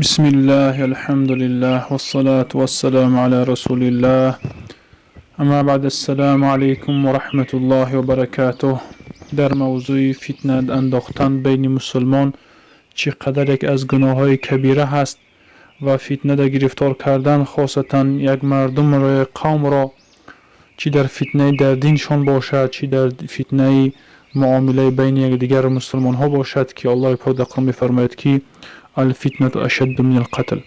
Бисмиллаҳи, алҳамдулиллаҳ, вассалату вассаламу ала расулиллаҳ. Амма баъд, ассалому алайкум ва раҳматуллоҳи ва баракатуҳ. Дар мавзӯи фитна андохтан байни мусулмон, чӣ қадар яке аз гуноҳҳои кабира ҳаст ва фитнада гирифтор кардан, хосатан як мардумро, як қавмро, чӣ дар фитнаи дар диншон бошад, чӣ дар фитнаи муомилаи байни якдигар мусулмонҳо бошад, ки Аллоҳи пок дар Қуръон мефармояд, ки алфитнату ашадду мин алқатл,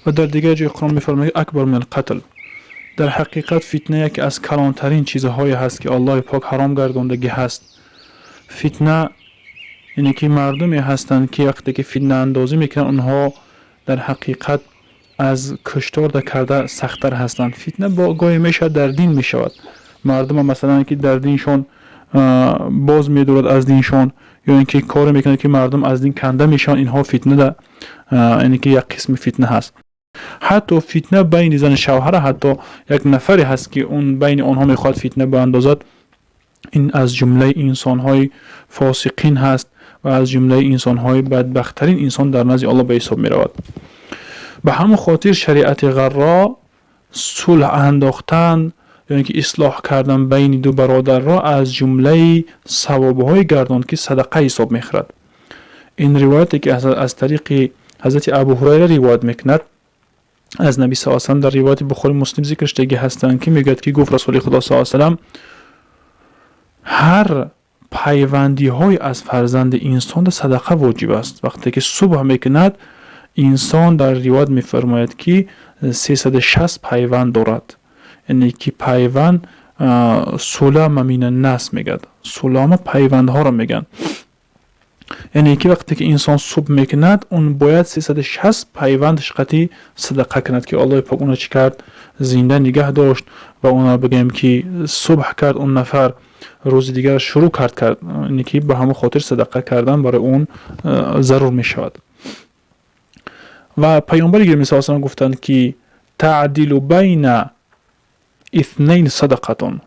ва дар дигар ҷои Қуръон мефармояд, акбар мин алқатл. Дар ҳақиқат фитна яке аз калонтарин чизҳое ҳаст, ки Аллоҳи пок ҳаром гардондагӣ ҳаст. Фитна яъне ки мардуме ҳастанд, ки вақте ки фитнаандозӣ мекунанд, онҳо дар ҳақиқат аз куштор карда сахттар ҳастанд. Фитна гоҳе мешавад, дар дин мешавад. Мардума, масалан, ки дар диншон боз медорад аз диншон, ё ин ки коре мекунад, ки мардум аз дин канда мешаванд, инҳо фитна, яъне ки як қисми фитна ҳаст. Ҳатто фитна байни зану шавҳара, ҳатто як нафаре ҳаст, ки он байни онҳо мехоҳад фитна биандозад, ин аз ҷумлаи инсонҳои фосиқин ҳаст ва аз ҷумлаи инсонҳои бадбахттарин инсон дар назди Аллоҳ ба ҳисоб меравад. Ба ҳамон хотир шариати ғарро сулҳ андохтан ё ин ки ислоҳ кардан байни ду бародарро аз ҷумлаи савобҳое гардонд, ки садақа ҳисоб мехӯрад. Ин ривояте, ки аз тариқи ҳазрати Абу Ҳурайра ривоят мекунад аз Наби с салам, дар ривояти Бухори, Муслим зикр шудагӣ ҳастанд, ки мегӯяд, ки гуфт Расули Худо с салам: «Ҳар пайвандиҳое аз фарзанди инсонда садақа воҷиб аст». Вақте ки субҳ мекунад инсон, дар ривоят мефармояд, ки 360 пайванд дорад, яъне ки пайванд сулама минаннас мегӯяд, сулама пайвандҳоро мегӯянд. Яъне ки вақте ки инсон субҳ мекунад, он бояд 360 пайвандаш қатӣ садақа кунад, ки Аллоҳи пок уна чӣ кард? Зинда нигаҳ дошт ва уна, бигӯем, ки субҳ кард, он нафар рӯзи дигар шурӯъ кард, яъне ки ба ҳамон хотир садақа кардан барои он зарур мешавад. Ва Паёмбари гиромӣ с салам гуфтанд, ки таъдилу байна итhnайн садақатун,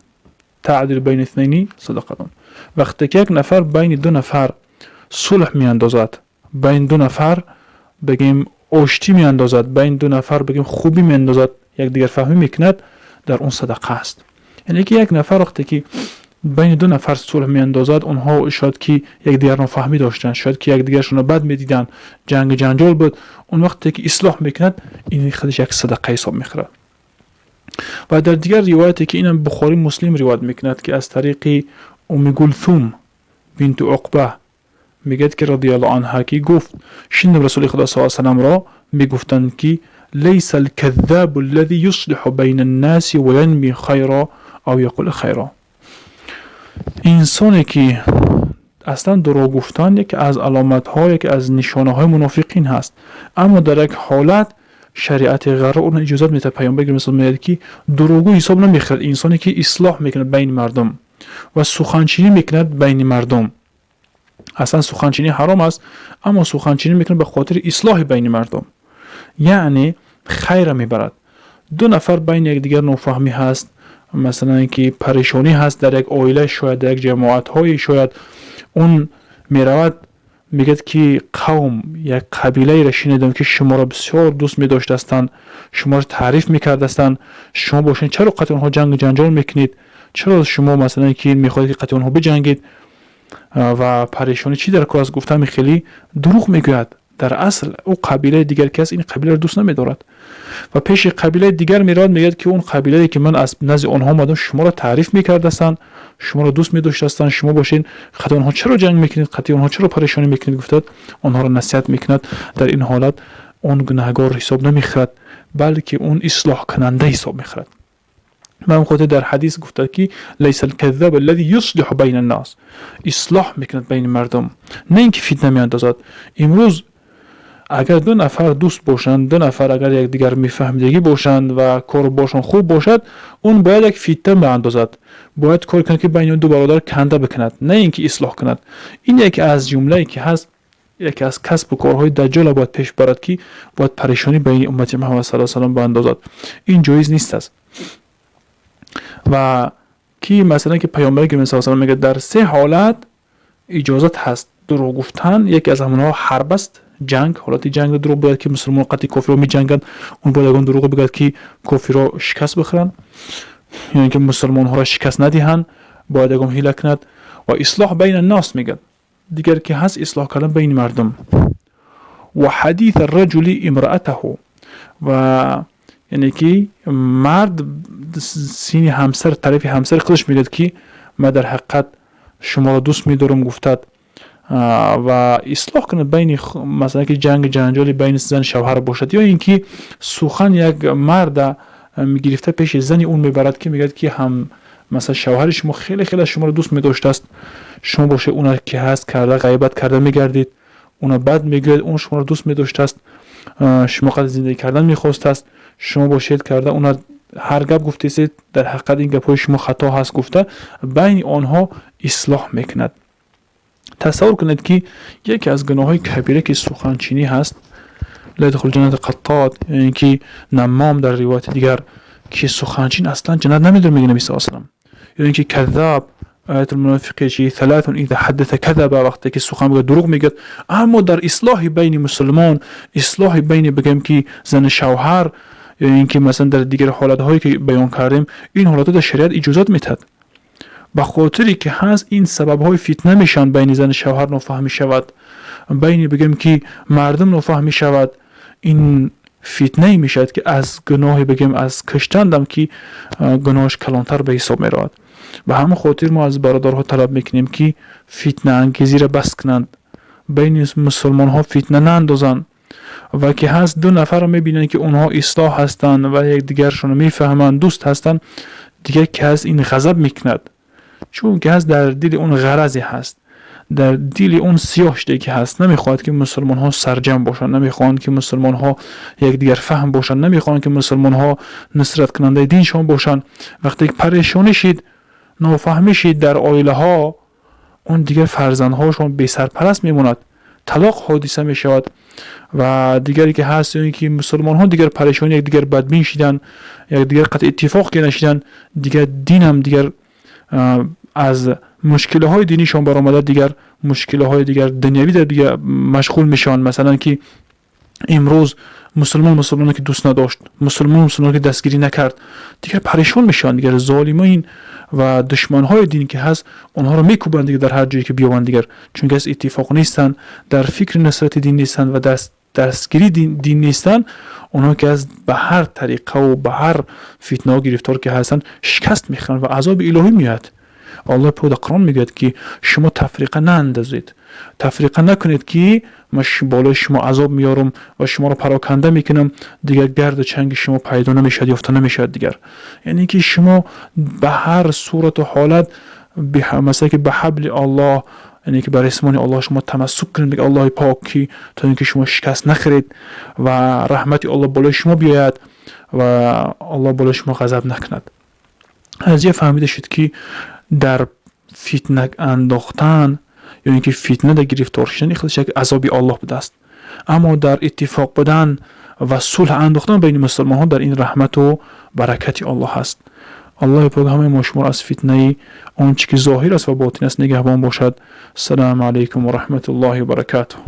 таъдилу байна итhnайни садақатун. Вақте ки як нафар байни ду нафар сулҳ меандозад, байни ду нафар, бигем, оштӣ меандозад, байни ду нафар, бигем, хубӣ меандозад, якдигарфаҳмӣ мекунад, дар он садақа аст. Яъне ки як нафар вақте ки байни ду нафар сулҳ меандозад, онҳо шояд ки якдигар нофаҳмӣ доштанд, шояд ки якдигаршонро бад медиданд, ҷангу ҷанҷол буд, он вақте ки ислоҳ мекунад, ин худаш як садақа ҳисоб мехӯрад. Ва дар дигар ривояте, ки инам Бухорӣ, Муслим ривоят мекунад, ки аз тариқи Уми Гулфум бинту Уқба мегӯяд, ки радиаллоҳу анҳа, ки гуфт: «Шунидам Расули Худо с саламро мегуфтанд, ки лайса алказзабу аллази юслиҳу байна аннаси ва янми хайро ав яқулу хайро». Инсоне ки аслан дурӯғ гуфтан яке аз аломатҳо, яке аз нишонаҳои мунофиқин ҳаст, аммо дар як ҳолат шариати ғарро онро иҷозат медиҳад. Паёмбар мегӯяд, ки дурӯғгӯ ҳисоб намехӯрад инсоне, ки ислоҳ мекунад байни мардум ва суханчинӣ мекунад байни мардум. Аслан суханчинӣ ҳаром аст, аммо суханчинӣ мекунад ба хотири ислоҳи байни мардум, яъне хайра мебарад. Ду нафар байни якдигар нофаҳмӣ ҳаст, масалан, ки парешонӣ ҳаст дар як оила, шояд дар як ҷамоатҳое, шояд он меравад, мегӯяд, ки қавм, як қабилаеро шинидам, ки шуморо бисёр дӯст медоштастанд, шуморо таъриф мекардастанд. Шумо бошед, чаро қати онҳо ҷангу ҷанҷол мекунед? Чаро шумо, масалан, ки мехоҳед, ки қати онҳо биҷангед ва парешонӣ чӣ дар кор аст? Гуфтами хеле дурӯғ мегӯяд. Дар асл ӯ қабилаи дигар ки аст, ин қабиларо дӯст намедорад ва пеши қабилаи дигар меравад, мегӯяд, ки он қабилае, ки ман аз назди онҳо омадам, шуморо таъриф мекардастанд, шуморо дӯст медоштастанд. Шумо бошед, қати онҳо чаро ҷанг мекунед, қати онҳо чаро парешонӣ мекунед? Гуфтад, онҳоро насиҳат мекунад. Дар ин ҳолат он гунаҳгор ҳисоб намехӯрад, балки он ислоҳкунанда ҳисоб мехӯрад. Ба ҳамин хотир дар ҳадис гуфта, ки лайса алказзаб аллази юслиҳу байна аннас, ислоҳ мекунад байни мардум, на ин ки фитна меандозад. Имрӯз агар ду нафар дӯст бошанд, ду нафар агар якдигар мефаҳмидагӣ бошанд ва кору боршон хуб бошад, он бояд як фитна биандозад, бояд кор кунад, ки байни ду бародар канда бикунад, на ин ки ислоҳ кунад. Ин яке аз ҷумлае, ки ҳаст, яке аз касбу корҳои Даҷҷола бояд пеш барад, ки бояд парешонӣ байни уммати Муҳаммад с салам биандозад. Ин ҷоиз нест аст. Ва ки, масалан, ки Паёмбари гиромӣ с салам мегӯяд, дар се ҳолат иҷозат ҳаст дурӯғ гуфтан. Яке аз ҳамонҳо ҳарб аст. ҷанг, ҳолати ҷанг дурӯғ бигӯяд, ки мусулмон қатъи кофирро меҷанганд, он бояд ягон дурӯғ бигӯяд, ки кофирро шикаст бихӯранд ё ин ки мусулмонҳоро шикаст надиҳанд, бояд ягон ҳила кунад. Ва ислоҳ байна нос мегӯяд, дигар ки ҳаст ислоҳ кардан байни мардум. Ва ҳадиса раҷули имраатаҳу, ва яъне ки мард сини ҳамсар, тарафи ҳамсари худаш мегӯяд, ки ман дар ҳақиқат шуморо дӯст медорам, гуфтад, ва ислоҳ кунад байни, масалан, ки ҷанг ҷанҷоли байни зан шавҳар бошад, ё ин ки сухан як марда гирифта пеши зани он мебарад, ки мегӯяд, ки ҳам масалан шавҳари шумо хеле хеле шуморо дӯст медоштааст, шумо бошед уна ки ҳаст карда ғайбат карда мегардед, уна бад мегӯяд, он шуморо дӯст медоштааст, шумо қадр зиндагӣ кардан мехостааст, шумо бошед карда уна ҳар гап гуфтесед, дар ҳақиқат ин гапҳои шумо хато ҳаст, гуфта байни онҳо ислоҳ мекунад. Тасаввур кунед, ки яке аз гуноҳҳои кабира, ки суханчинӣ ҳаст, ла ядхулу ҷанната қаттот, яъне ки наммом, дар ривояти дигар, ки суханчин аслан ҷаннат намедорад, мегӯяд Наби саллаллоҳу алайҳи васаллам. Ё ин ки каззаб, оятул мунофиқи чи талатун иза ҳаддаса казаба, вақте ки сухан бигӯяд, дурӯғ мегӯяд. Аммо дар ислоҳи байни мусулмон, ислоҳи байни, бигӯем, ки зану шавҳар, ё ин ки масалан дар дигар ҳолатҳое ки баён кардем, ин ҳолатҳо дар шариат иҷозат метаҳад, ба хотире ки ҳаст ин сабабҳои фитна мешаванд, байни зану шавҳар нофаҳмӣ шавад, байни, бигӯем, ки мардум нофаҳмӣ шавад, ин фитнае мешавад, ки аз гуноҳе, бигӯем, аз куштандам ки гуноҳаш калонтар ба ҳисоб меравад. Ба ҳамин хотир мо аз бародарҳо талаб мекунем, ки фитнаангезиро бас кунанд, байни мусулмонҳо фитна наандозанд. Ва ки ҳаст ду нафарро мебинанд, ки онҳо ислоҳ ҳастанд ва якдигаршонро мефаҳманд, дӯст ҳастанд, дигар ки ҳаст ин ғазаб мекунад, чун ки ҳаст дар дили он ғаразе ҳаст, дар дили он сиёҳ шуда ки ҳаст, намехоҳад, ки мусулмонҳо сарҷамъ бошанд, намехоҳанд, ки мусулмонҳо якдигарфаҳм бошанд, намехоҳанд, ки мусулмонҳо нусраткунандаи диншон бошанд. Вақте ки парешонӣ шид, нофаҳмӣ шид дар оилаҳо, он дигар фарзандҳошон бесарпараст мемонад, талоқ ҳодиса мешавад. Ва дигаре ки ҳаст, ин ки мусулмонҳо дигар парешонӣ, якдигар бадбин шиданд, якдигар қатъ иттифоқ ки нашиданд, дигар динам дигар аз мушкилиҳои динишон баромада, дигар мушкилиҳои дигар дунявӣ дар дигар машғул мешаванд. Масалан, ки имрӯз мусулмон мусулмоне ки дӯст надошт, мусулмон мусулмоне ки дастгирӣ накард, дигар парешон мешаванд, дигар золимин ва душманҳои дин ки ҳаст, онҳоро мекӯбанд дигар дар ҳар ҷое ки биёбанд дигар, чунки аз иттифоқ нестанд, дар фикри нусрати дин нестанд ва дастгирии дин нестанд. Онҳо ки аз ба ҳар тариқаву ба ҳар фитнаҳо гирифтор ки ҳастанд, шикаст мехӯранд ва азоби илоҳӣ меояд. Аллоҳ пок дар Қуръон мегӯяд, ки шумо тафриқа наандозед, тафриқа накунед, ки ман болои шумо азоб меорам ва шуморо пароканда мекунам, дигар гарду чанги шумо пайдо намешавад, ёфта намешавад дигар. Яъне ки шумо ба ҳар сурату ҳолат, масалан, ки ба ҳабли Аллоҳ, яъне ки ба ресмони Аллоҳ шумо тамассук кунед, мега Аллоҳи пок, ки то ин ки шумо шикаст нахӯред ва раҳмати Аллоҳ болои шумо биёяд ва Аллоҳ болои шумо ғазаб накунад. Аз ҷа фаҳмида шуд, ки дар фитна андохтан ё ин ки фитнада гирифтор шудан худаш як азоби Аллоҳ будааст, аммо дар иттифоқ будан ва сулҳ андохтан байни мусулмонҳо дар ин раҳмату баракати Аллоҳ ҳаст. Аллоҳи пок ҳамаи мо шуморо аз фитнаи он чӣ ки зоҳир аст ва ботин аст нигаҳбон бошад. Ассалому алайкум ва раҳматуллоҳи ва баракатуҳ.